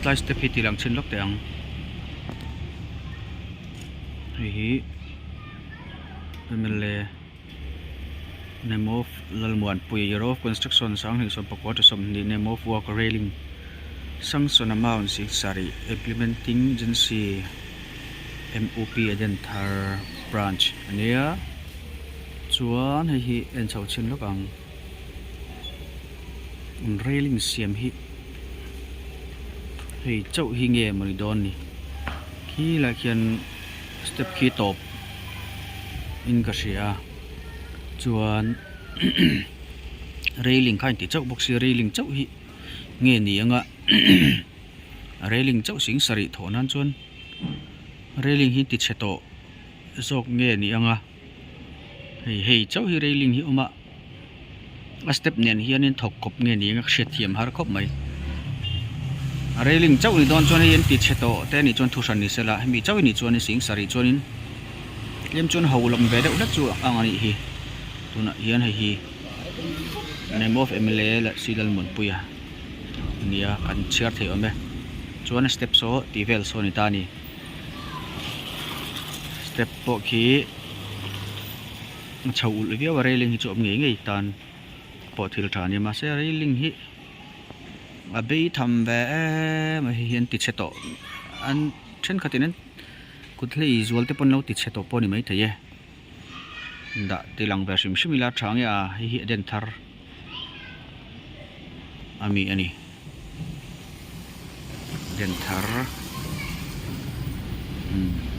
Hetlai step hi tih lang chhin lawk teh ang. Hei hi mla name of Lalmuanpuia year of construction sanghnih sawmpakua tha sawmhnih name of work railing sanction amount 6 implementing agency M_U_P Edenthar branch a nia chuan hei hi en chho chhin lawk ang railing siam hi hei chauh hi nge mawni dawn ni khi lai khian step khi tawp in ka hria a chuan railing kha a inti chauh bawk sia railing chauh hi nge ni anga railing chauh sing sarih thawh nan chuan railing hi ti chhe tawh zawk nge ni anga hei hei chauh hi railing hi a awm a a step nen hianin thawk kawp nge ni anga hriat thiam har khawp mai a railing chauh ni dawn chuan hei an ti chhe tawh te anih chuan thuhran ni sela hemi chauh anih chuan sing sarih chuanin tlem chuan ho lam ve deuh hlek chu ang anih hi tunah hian hei hi name of mla leh C Lalmuanpuia ania kan chhiar thei awm e chuan step saw tih vel saw a ni ta a ni step pawh khi. A chho ulh viau a railing hi chu awm ngei ngei tan pawh thil tha a ni mahse railing hi a bei tham ve em a hei hi an ti chhe tawh an thenkhat in an kut hlei zual te pawh an lo ti chhe tawh pawh a ni maithei e dah ti lang ve hrim hrim ila a tha nge a hei hi a den thar ami a ni den thar umm.